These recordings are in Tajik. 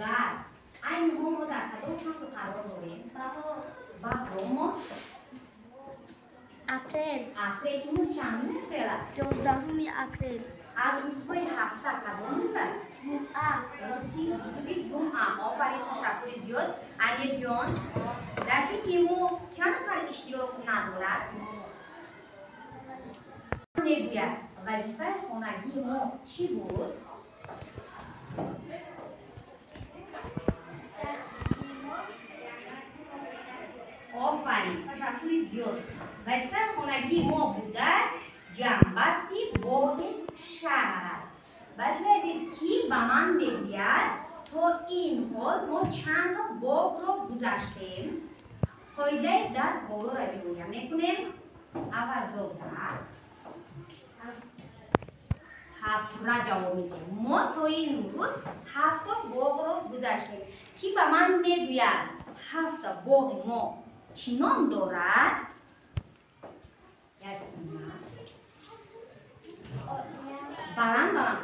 Гарм. Айни ҳол мо дар кадом фасл қарор дорем? Баҳор. Баҳор мо? Апрел. Апрел. Имрӯз чандуми апрел аст? 11 апрел. Аз рӯзҳои ҳафта кадом рӯз аст? Ҷумъа. Рӯзи ҷумъа. Офарин, ташаккури зиёд. Амирҷон, дар синфи мо чанд нафар иштирок надорад? Мегӯяд, вазифаи хонагии мо чӣ буд? Офарин, ташаккури зиёд. Вазифаи хонагии мо будааст ҷамъбасти боғи шаҳр аст. Бачаҳои азиз, кӣ ба ман мегӯяд, то ин ҳол мо чандто боғро гузаштем? Қоидаи даст болоро риоя мекунем. Авазода ҳафтра ҷавоб медиҳем. Мо то ин рӯз ҳафто боғро гузаштем. Кӣ ба ман мегӯяд, ҳафта боғи мо чӣ ном дорад? Ясмина. Баланд баланд.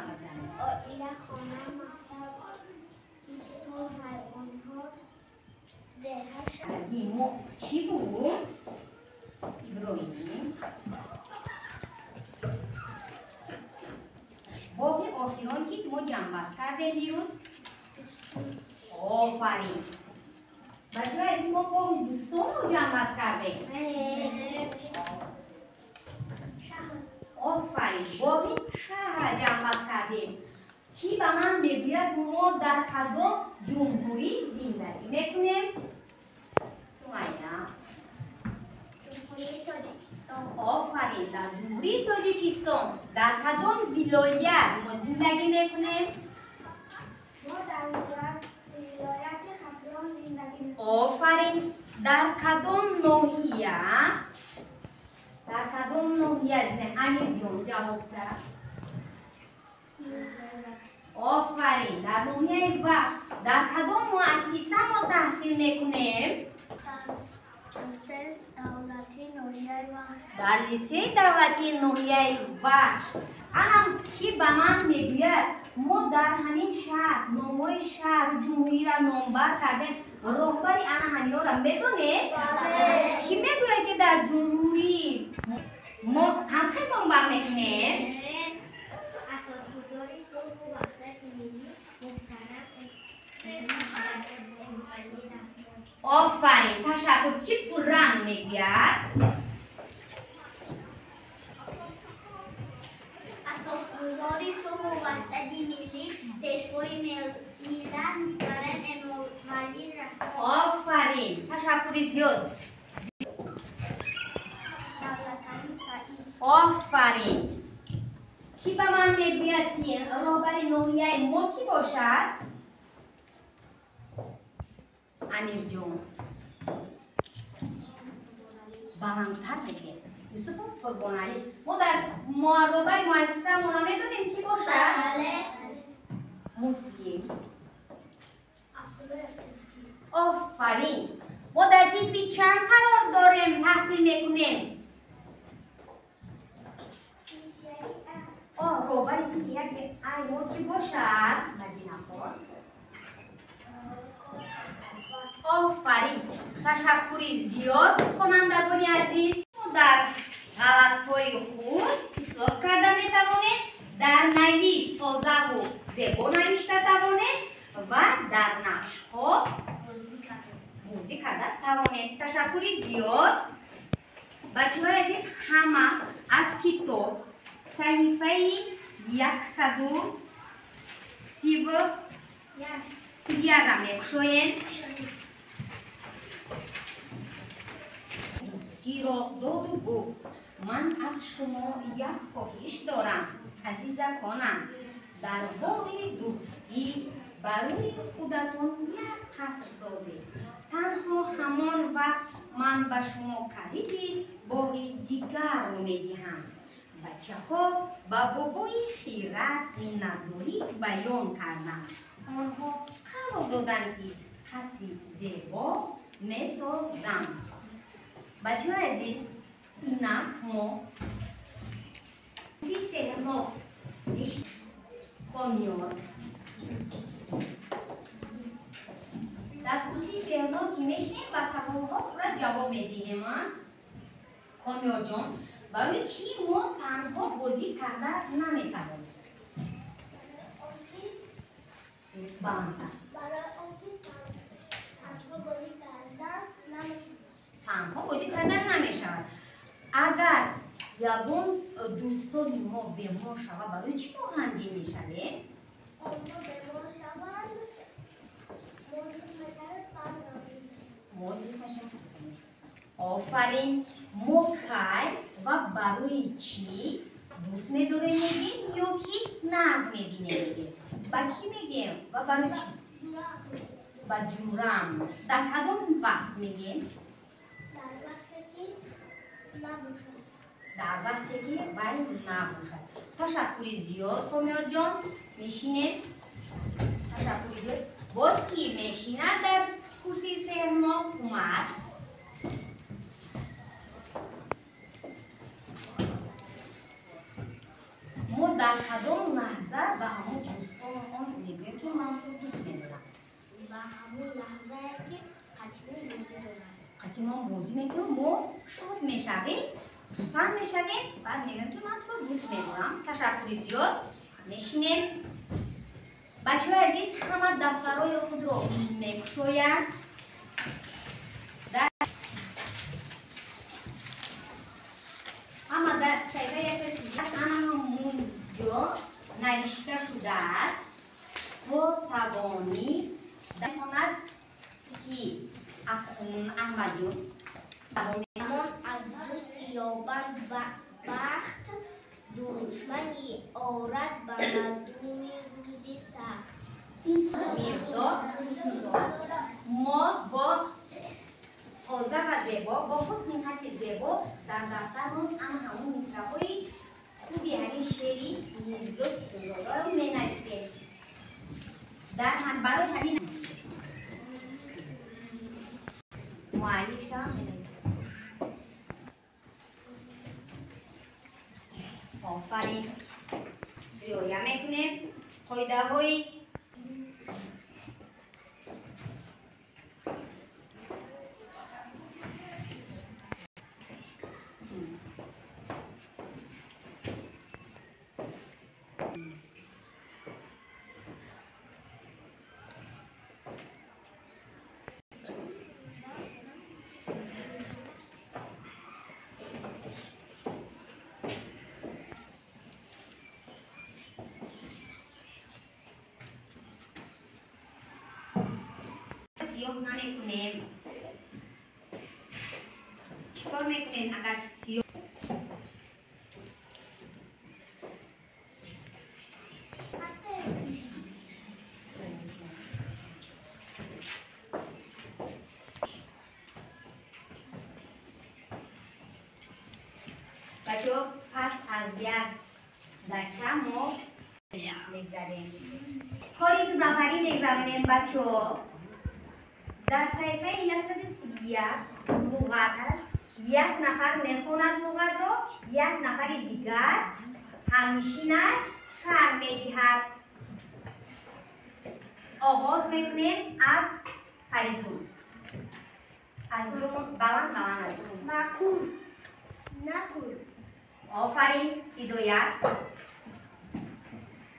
Оила, хона, мактаб, дӯстон, ҳайвонҳо, деҳа. Мо чӣ буд? Иброҳим. Боғи охирон ки мо ҷамъбаст кардем дирӯз? Офарин. Бачаҳои азиз, мо боғи дӯстонро ҷамъбаст кардем. Офарин, боғи шаҳрро ҷамъбаст кардем. Кӣ ба ман мегӯяд, мо дар кадом ҷумҳурӣ зиндагӣ мекунем? Сумайя. Ҷумҳурии Тоҷикистон. Офарин, дар Ҷумҳурии Тоҷикистон. Дар кадом вилоят мо зиндагӣ мекунем? Мо дар вилояти Хатлон зиндагӣ мекунем. Офарин, дар кадом ноҳия? Дар кадом ноҳия зиндагӣ? Амирҷон, ҷавоб дад. Офарин, дар ноҳияи Вахш. Дар кадом муассиса мо таҳсил мекунем? Дар литсеи давлатии ноҳияи Вахш. Анам кӣ ба ман мегӯяд, мо дар ҳамин шаҳр номҳои шаҳру ҷумҳуриро номбар кардем, роҳбари ана ҳаминҳоро медонед? Кӣ мегӯяд, ки дар ҷумҳурӣ мо ҳамхел номбар мекунем? Асосгузори сулҳу ваҳдати миллӣ муҳтарам Эмомалӣ Раҳмон. Офарин, ташаккур. Кӣ пурранг мегӯяд? Асосгузори сулҳу ваҳдати миллӣ, пешвои миллат муҳтарам Эмомалӣ Раҳмон. Офарин, ташаккури зиёд. Давлатали Саид. Офарин. Кӣ ба ман мегӯяд, ки роҳбари ноҳияи мо кӣ бошад? Амирҷон, баландтар бигӯед. Юсуфов Қурбоналӣ. Мо дар роҳбари муассисаамона медонем кӣ бошад? Муслим. Офарин. Мо дар синфи чанд қарор дорем, таҳсил мекунем? Роҳбари синфи яки ай мо кӣ бошад? Мадинахон. Офарин, ташаккури зиёд, хонандагони азиз. Дар ғалатҳои худ ислоҳ карда метавонед, дар навишт тозаву зебо навишта тавонед ва дар нақшҳо бозӣ карда тавонед. Ташаккури зиёд. Бачаҳои азиз, ҳама аз китоб саҳифаи 131-ра мекушоем. Дӯстиро доду гуфт: ман аз шумо як хоҳиш дорам, азизаконам. Дар боғи дӯстӣ барои худатон як қаср созед. Танҳо ҳамон вақт ман ба шумо калиди боғи дигарро медиҳам. Бачаҳо ба бобои хирад миннатдорӣ баён карданд. Онҳо қавл доданд, ки қасри зебо месозанд. Бачаҳои азиз, инак мо сеҳрнок комёр. сеҳрнок мешинем ва саволҳо пурра ҷавоб медиҳем. Комёрҷон, барои чӣ мо танҳо бозӣ карда наметавонем? Танҳо бозӣ кардан намешавад. Агар ягон дӯстони мо бемор шавад, барои чӣ мо ғамгин мешавем? Мо зиқ мешавем. Офарин. Мо кай ва барои чӣ дӯст медорем мегем ё ки нағз мебинем мегем? Ба кӣ мегем ва барои чӣ? Ба ҷурам. Дар кадом вақт мегем? Дар вақте ки вай набошад. Ташаккури зиёд, Комёрҷон. Мешинем. Ташаккури зиёд. Боз кӣ мешинад дар курсии сеҳрнок? Умар. Мо дар кадом лаҳза ба ҳамон дӯстонамон мегӯем, ки ман туро дӯст медорам? Ба ҳамон лаҳзае ки қатъимон бозӣ дорам. Қатъимон бозӣ мекунем, мо шод мешавем, хурсанд мешавем, баъд мегӯем, ки ман туро дӯст медорам. Ташаккури зиёд. Мешинем. Бачаҳои азиз, ҳама дафтарҳои худро мекушоянд. Ҳама дар саҳифаи 138 ана ҳамон ҷо навишта шудааст. То тавонӣ мехонад ки Аҳмадҷон. Амон аз дӯст ёбанд бахт, душмани орад ба мардуми рӯзи сахт. Мирзо, мо бо тоза ва зебо, бо ҳусни хати зебо дар дафтармон ана ҳамон мисраҳои хуби ҳамин шеъри Мирзо Турсунзодаро менависем. Барои ҳамин муаллиф шавам менависем. Офарин. Риоя мекунем қоидаҳои сиёҳ намекунем. Чикор мекунем агар сиёҳ? Бачаҳо, пас аз як дақиқа мо мегзарем. Кори дунафарӣ мегзаронем, бачаҳо. Дар саҳифаи 131 луғат аст. Як нафар мехонад луғатро, як нафари дигар ҳамнишинаш шарҳ медиҳад. Оғоз мекунем аз Фаридун. Фаридун, баланд баланд аз. Макун, накун. Офарин. Ҳидоят.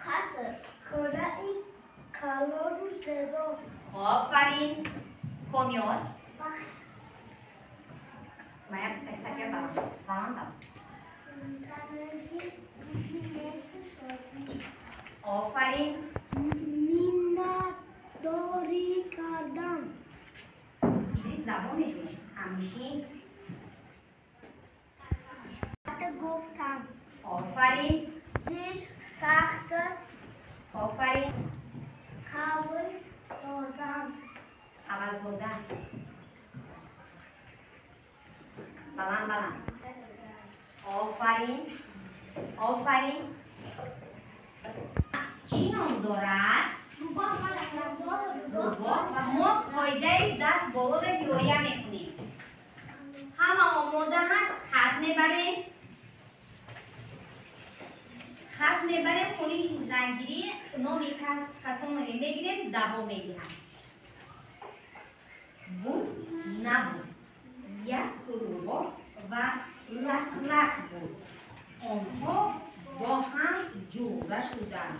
Қаср, хонаи калону зебо. Офарин. Комёр. Сумая, сафия, баланд баланд. Офарин. Миннатдорӣ кардан. Идрис, давом медиҳем. Ҳамнишин. Гуфтан. Офарин. Дил сахт. Офарин. Қавл додан. Аваз додан. Баланд баланд. Офарин. Офарин. Чӣ ном дорад? Рӯбоҳ. Ва мо қоидаи даст болоро риоя мекунем. Ҳама омода ҳаст, хат мебарем. Хат мебарем, хониши занҷирӣ номи касонро мегирем, давом медиҳам. Набуд, як рӯбоҳ ва Лаклак буд. Онҳо бо ҳам ҷура шуданд.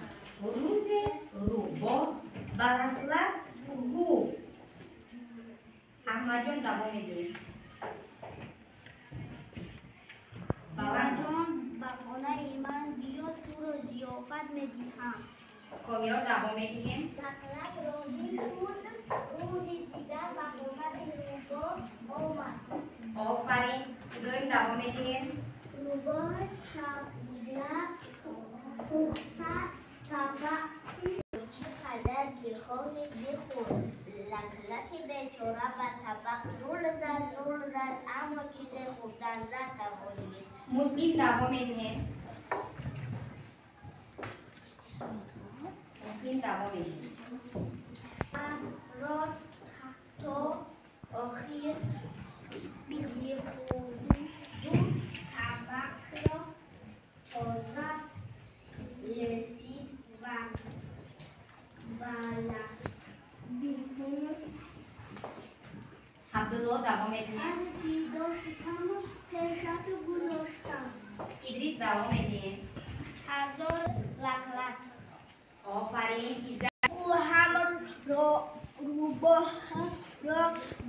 Рӯзе рӯбоҳ ба Лаклак гуфт. Аҳмадҷон, давом медиҳем. Бабаҷон, ба хонаи ман биё, туро зиёфат медиҳам. Комёр, давом медиҳем. Лаклак розӣ шуд. Рӯзи дигар ба хонаи рӯбоҳ омад. Офарин. Иброҳим, давом медиҳем. Рӯбоҳ шабона пухта табақи чӣ қадар ки хоҳӣ бихӯр. Лаклаки бечора ба табақ нул зад, нул зад, аммо чизе хӯрдан натавонист. Муслим, давом медиҳем. Муслим, давом медиҳем. Ро то охир бихӯрду табақро тоза лесид ва ба бикун. Абдулло, давом медиҳем. Ҳар чӣ доштаму пешат гузоштам. Идрис, давом медиҳем. Ҳазор Лаклак. Офарин. Иззат. Ӯ ҳам рӯбоҳро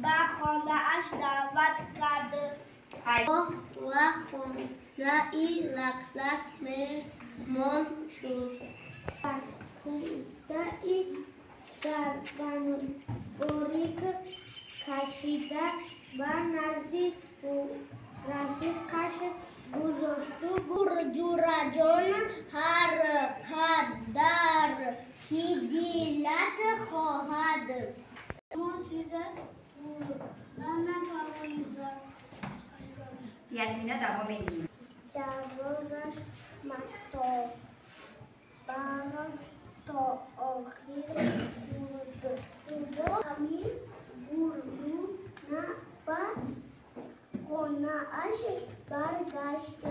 ба хонааш даъват кард ва хонаи Лаклак меҳмон шуд. Кӯзаи гарданборик кашида ба назди рафиқаш гузошту Ҷураҷон, ҳар қадар ки дилат хоҳад. Мо чизе хӯрда натавонистам. Ясмина, давом медиҳем. Дарвозаш мастобаро то охир хӯрд. Рӯбоҳ ҳамин гурусна ба хонааш баргашт.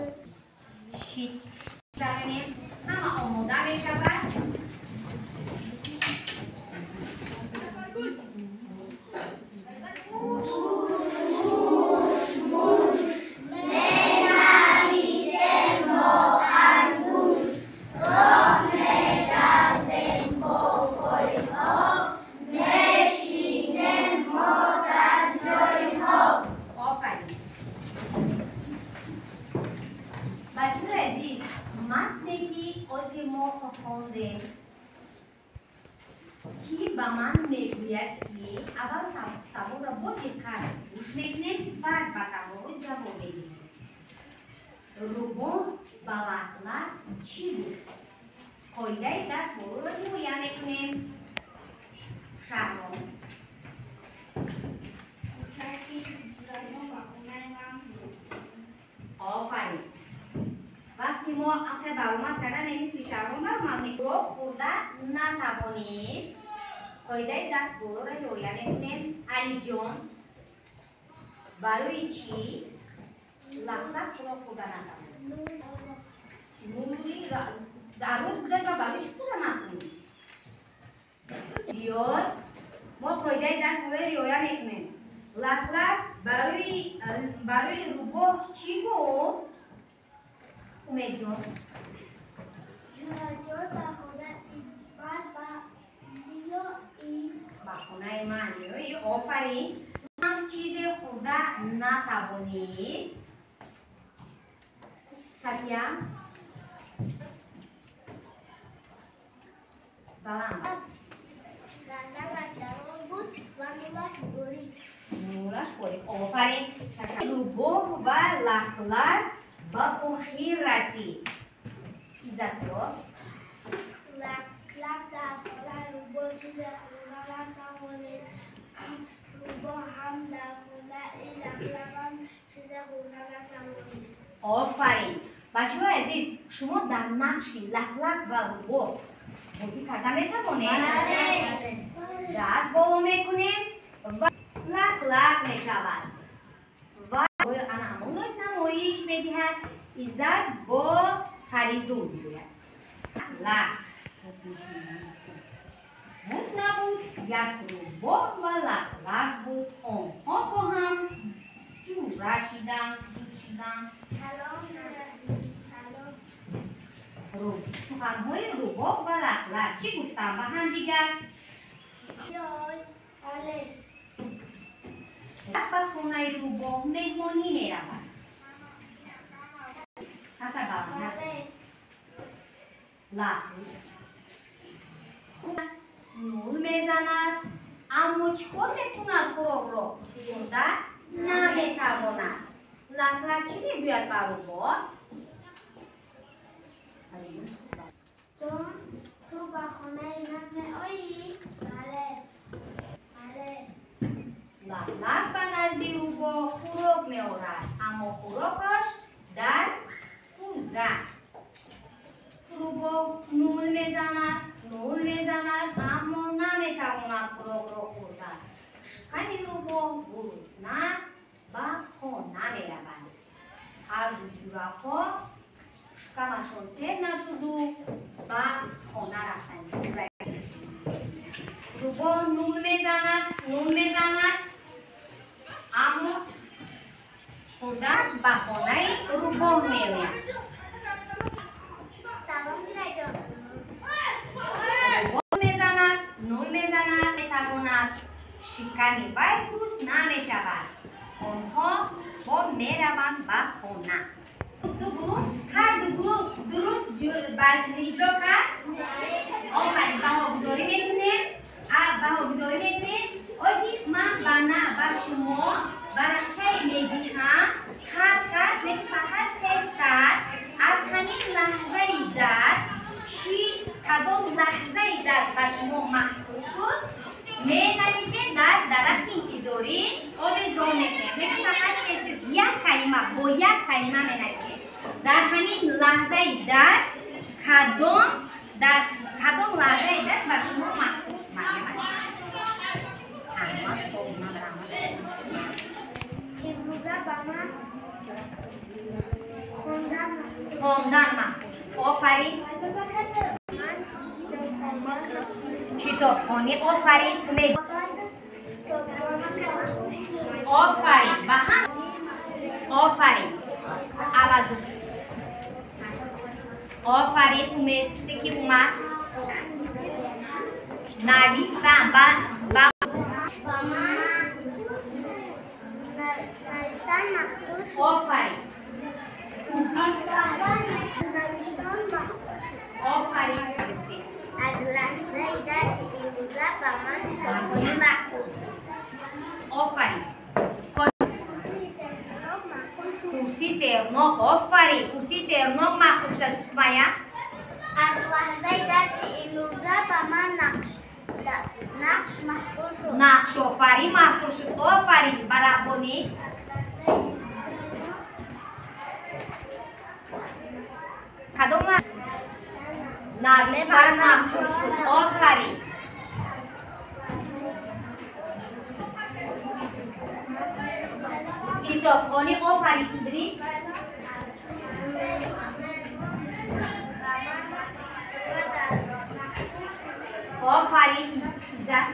Шит даронем, ҳама омода мешавад. Офарин. Бачаҳои азиз, матне ки ҳозир мо хондем, кӣ ба ман мегӯяд, ки аввал саволро бо диққат гӯш мекунем, баъд ба саволро ҷавоб медиҳем. Рӯбоҳ ба Лаклак чӣ гуфт? Қоидаи даст болоро риоя мекунем. Шаҳром. Офарин. Вақте мо ақе баромад кардан, мисли Шаҳром баромад мекунем, хӯрда натавонист. Қоидаи даст болоро риоя мекунем. Алиҷон, барои чӣ Лаклак хӯрок хӯрда натавонист? Нури дар рӯз будааст ва барои чӣ хӯрда натавонист? Зиёд мо қоидаи даст болоро риоя мекунем. Лаклак барои рӯбоҳ чӣ гуфт? Умедҷон. Ҷураҷон, ба хонаи ман биёӣ. Ба хонаи ман биёӣ. Офарин. Ҳам чизе хӯрда натавонист. Сафия, баланд. Гарданаш дароз буд ва нулаш борик. Нулаш борик. Офарин. Рӯбоҳ ва Лаклак ба охир расид. Иззатулло. Лаклак дар хонаи рӯбоҳ чизе хӯрда натавонист. Рӯбоҳ ҳам дар хонаи Лаклакам чизе хӯрда натавонист. Офарин. Бачаҳои азиз, шумо дар нақши Лаклак ва рӯбоҳ бозӣ карда метавонед? Даст боло мекунем ва Лаклак мешавад ва ана ҳамонро намоиш медиҳад. Иззат бо Фаридун биёяд. Лак набуд, як рӯбоҳ. Рӯбоҳ ва Лаклак буд. Онҳо бо ҳам ҷура шиданд, дӯст шиданд. Салом, салом. Суханҳои рӯбоҳ ва Лаклак чӣ гуфтанд ба ҳамдигар? Ёй, бале. Ба хонаи рӯбоҳ меҳмонӣ меравад. Бале. Лак нул мезанад, аммо чӣ кор мекунад? Хӯрокро хӯрда наметавонад. Лаклак чӣ мегӯяд ба рӯбоҳ? Ҷон, ту ба хонаи ман меоӣ? Бале. Бале. Лаклак ба назди рӯбоҳ хӯрок меорад, аммо хӯрокаш дар кӯза. Рӯбоҳ нул мезанад, нул мезанад, аммо наметавонад хӯрокро хӯрда. Шиками рӯбоҳ гурусна ба хона меравад. Ҳарду ҷураҳо шикамашон сер нашуду ба хона рафтанд. Рӯбоҳ нул мезанад, нул мезанад, аммо хӯрда ба хонаи рӯбоҳ меояд. Салом, Ҷураҷон. Рӯбоҳ мезанад, нул мезанад, метавонад. Шиками вай гурус намешавад. Онҳо бо мераванд ба хона. Ду гурӯҳ, ҳар ду гурӯҳ дуруст иҷро кард? Офарин, баҳогузорӣ мекунем. Баҳогузорӣ мекунем. Ози ман ба на ба шумо варақчае медиҳам. Ҳар кас лекин фақат тезтар аз ҳамин лаҳзаи дарс чӣ кадом лаҳзаи дарс ба шумо маъқул шуд, менависед дар дарахти интизорӣ, овезон мекунем. Лекин фақат тез-тез як калима бо як калима менависед. Дар ҳамин лаҳзаи дарс кадом дар кадом лаҳзаи дарс ба шумо маъқул шуд? Марҳамат. Аҳмад, Фотима, раҳмат. Имрӯза ба ман хондан маъқул. Хондан маъқул шуд. Офарин. Ман Китобхонӣ, офарин. Умед. китобхона. Офарин. Ба ҳам офарин. Авазу. Офарин, Умед, ки умад. Навистан ба ба Ба ман навиштан маъқул шуд. Офарин. Навиштан маъқул шуд. Офарин. Аз лаҳзаи дарси имрӯза ба ман китобхонӣ маъқул шуд. Офарин. Китоб маъқул шуд. Курсии сернок, офарин. Курсии сернок маъқул шуд, Сумая. Аз лаҳзаи дарси имрӯза ба ман нақш маъқул шуд. Нақшофарин маъқул шуд. Офарин. Барабонӣ. Кадом навиштан маъқул шуд? Офарин. Китобхонӣ, офарин, Идрис. Офарин, Иззат.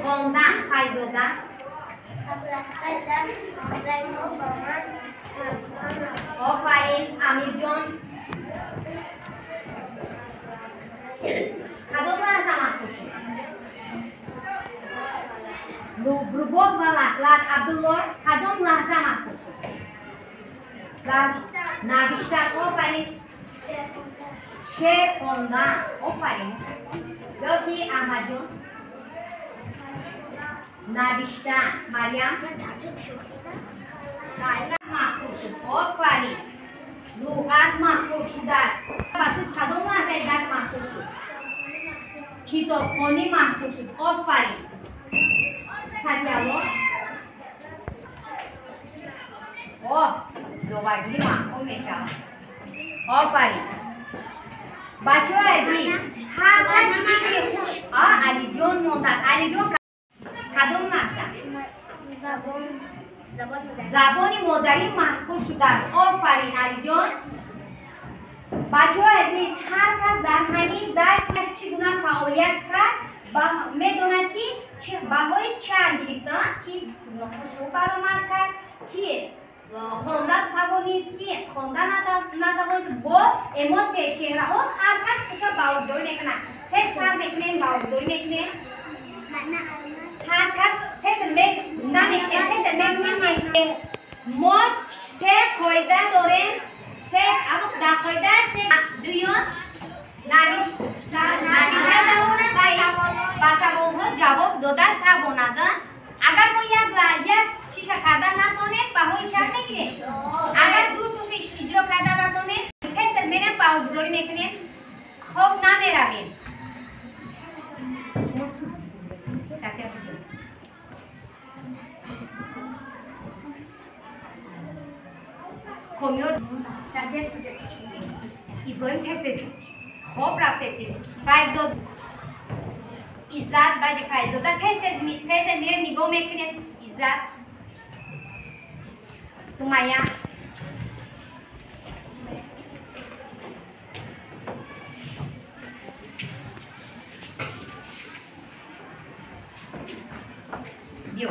Хондан, Файзода. Офарин, Амирҷон. Кадом лаҳза маъқул шуд? Рӯбоҳ ва Лаклак, Абдулло, кадом лаҳза маъқул шуд? Навиштан, офарин. Шеър хондан, офарин. Ёки Аҳмадҷон? Навиштан. Марьям? Маъқул шуд. Офарин. Луғат маъқул шудааст. Ба ту кадом лаҳзаи дарс маъқул шуд? Китобхонӣ маъқул шуд. Офарин. Сафиялло? О, доваргирӣ маъқул мешавад. Офарин. Бачаҳои азиз, ҳар кас фикри хуш. А, Алиҷон мондааст. Алиҷон, кадом лаҳза? Забони модарӣ маъқул шудааст. Офарин, Алиҷон. Бачаҳои азиз, ҳар кас Ҳамин дарс чӣ гуна фаъолият кард, медонад ки баҳои чанд гирифтан, ки хушрӯ баромад кард, ки хонда тавонист, ки хонда натавонист. Бо эмоцияи чеҳраҳо ҳар кас хуша баҳогузорӣ мекунад. Тез сар мекунем, баҳогузорӣ мекунем. Ҳар кас тез намешинем, тез мекунем. Мо се қоида дорем, се дар қоида се дуюм навишта тавонад, ба саволҳо ҷавоб дода тавонад. Агар мо як чиша карда натонем, баҳои чанд мегирем? Агар ду чиша иҷро карда натонем, тез мерем, баҳогузорӣ мекунем, хоб намеравем. Комёр Иброҳим тез хоб рафтесид. Файзод Иззат баъди Файзода тез меоем, нигоҳ мекунем. Иззат, Сумайя, биё.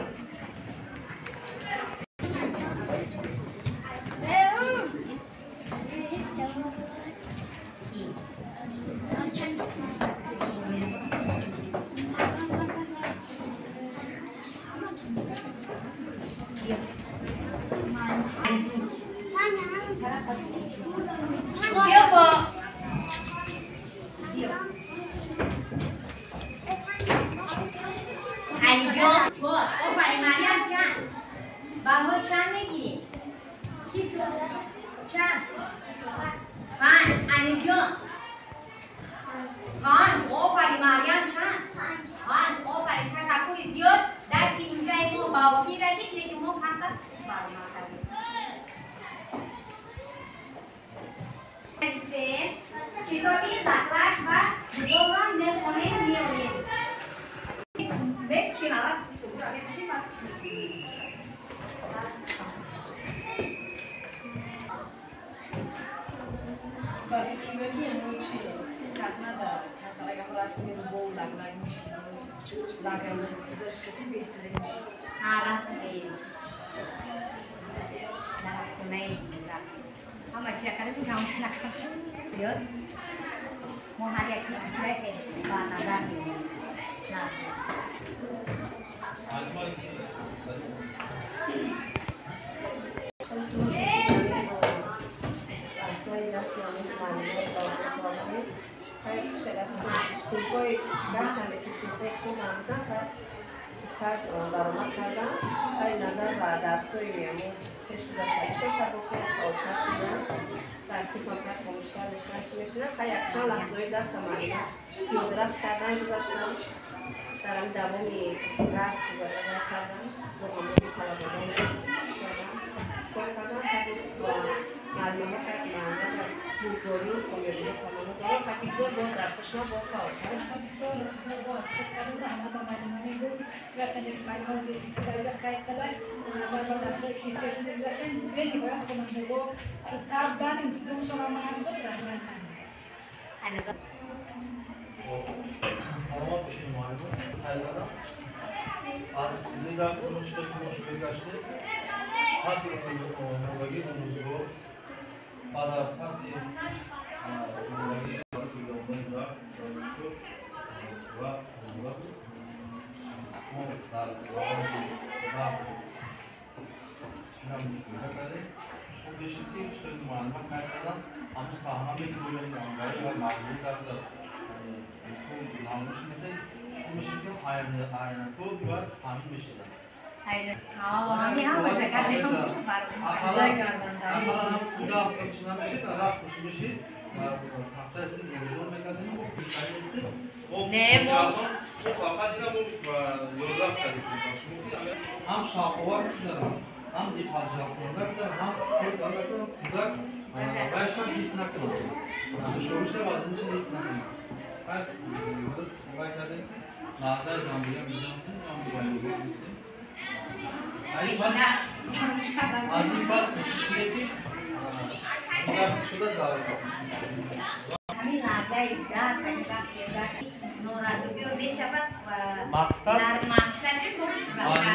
علیجان چهار. آفرین. مریم چند؟ بها چند میگیریم؟ چند؟ 5. امیرجان 5. آفرین. مریم چند؟ 5. آفرین. تشکر زیاد. درس امروزه ما به آخر رسید، لیکن ما فقط برنامه کردیم. کتابی لقلق و نگاه هم میخونیم میآییم. بپوشیم اول، بپوشیم بعد. Ба фикри мо чи саҳна дар камтарак расми рубоу лаглаг мешид, лагали гузашт беҳтарин мешид. Ҳа, расми дар афсонаи ҳама чи якарем тамошо накардем. Зиёд мо ҳар яки чизе ба назар мегирем. Синфҳои гарчанде ки синфҳои хубам буданд, хубтар баромад кардам. Вале назар ба дарсҳои ҳамун пеш гузаштагиша хеле фаъолтар шуданд. Дар синф хомӯштар мешинанд, чӣ мешинанд. Хай якчанд лаҳзаҳои дарса муаллима ёдрас кардан гузаштанд. Дар ҳамин давоми дарс гузаронида карданд. Бо ҳамроҳи талабагон карданд, кор карданд. Муаллимаҳо муаллима бурдорию комёбиҳо таманно дорам. Хай бигзор бо дарсашон бо фаъолтар. Бисёр чизҳо бо аз худ кардем. Раҳмат муаллима мегӯ. Гарчанде ки муаллима дараҷа қайд карда, назар ба дарсҳое ки пеш мегузаштем, бениҳоят хонандагон хубтар буданд. Интизомшонро ман буд. Раҳмат. Саломат бошед, муаллима. Қайд аз кулли дарс мо чӣ ки мушоҳида гаштем, сатҳи омодагии омӯзгор ва дар сатҳи омодагии идомаи дарс шуд ва омода буд. Мо дар раванди дарс чӣ мушоҳида кардем? Хуб мешид ки чӣ ки муаллима қайд кардам, ҳамун саҳна мегирем ангари ва мавзӯи дарс дар намоиш метаҳед. Хуб мешид ки айнакҳо бояд таъмин мешуданд. Ақаллан кӯдак чӣ намешид, расмш мешид, ҳафтаи син овезон мекардем, фақат ина мо ёдрас кардем шумо ки ҳам шавқовар гузаранд, ҳам диққатҷалбкунанда гузаранд, ҳам кӯдак вайшам ҳис накунад, душвориша вазниша ҳис накунад. Вай кардем ки лаҳзаи ҷамъия мезанем, аз ин пас кӯшиш кунед ки дарс шуда дар ҳамин лаҳзаи бораи дарс, агар вақте дарс норозигиё мешавад ва Мақсад дар мақсади мо Муаллим